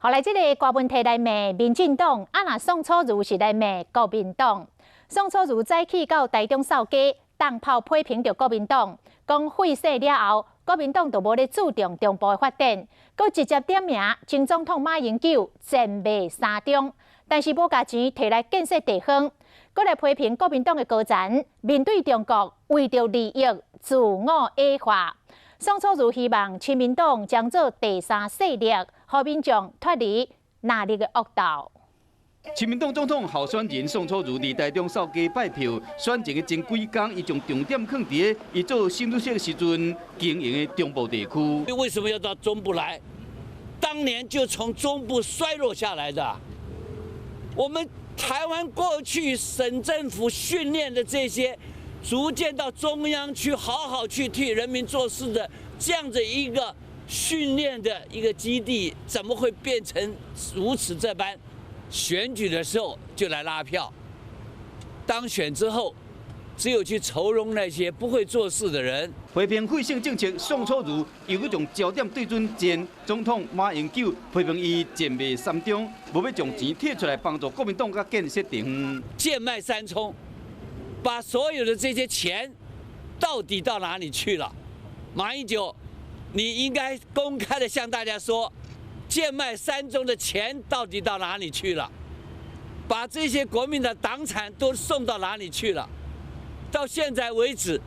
後來這个大問題來罵民進黨，啊若宋楚瑜是來罵國民黨。宋楚瑜早起到台中掃街，重炮批評著國民黨，講廢選了後，國民黨就無咧注重中部的發展，閣直接點名前總統馬英九賤賣三中，但是無共錢提來建設地方，閣來批評國民黨的高層面對中國為著利益自我矮化。宋楚瑜希望親民黨將做第三勢力，予民眾脫離藍綠的惡鬥。親民黨總統候選人宋楚瑜佇台中掃街拜票，選前的前幾工，伊將重點囥佇伊做省主席的時陣經營的中部地區。為什麼要到中部來？當年就從中部衰落下來的。我們台灣過去省政府訓練的這些，逐漸到中央去好好去替人民做事的這樣子一個訓練的一個基地，怎麼會變成如此這般？選舉的時候就來拉票，當選之後，只有去酬庸那些不會做事的人。批評廢省政策，宋楚瑜又閣將焦點對準前總統馬英九，批評伊賤賣三中，無欲將錢提出來幫助國民黨佮建設地方。賤賣三中，把所有的這些錢到底到哪裡去了？馬英九，你應該公開的向大家說，賤賣三中的錢到底到哪裡去了？把這些國民的黨產都送到哪裡去了？到現在為止，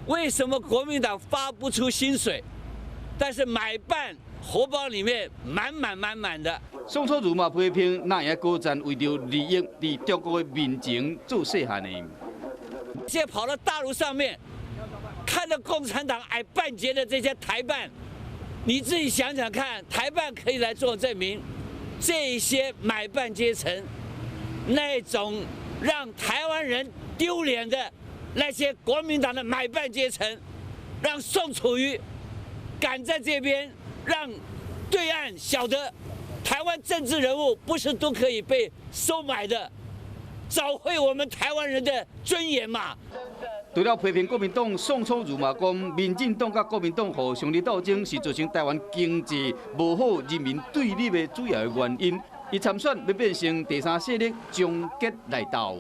為什麼國民黨發不出薪水，但是買辦荷包裡面滿滿滿滿的？宋楚瑜嘛批評藍營高層為著利益，佇中國的面前做細漢的。現在跑到大陸上面，看到共產黨矮半截的這些台辦，你自己想想看，台辦可以來做證明，這些買辦階層，那種讓台灣人丟臉的那些國民黨的買辦階層，讓宋楚瑜敢在這邊讓對岸曉得，台灣政治人物不是都可以被收買的，找回我們台灣人的尊嚴嘛。除了批評國民黨，宋楚瑜嘛講，民進黨佮國民黨互相咧鬥爭，是造成台灣經濟無好、人民對立的主要的原因。伊參選欲變成第三勢力，終結內鬥。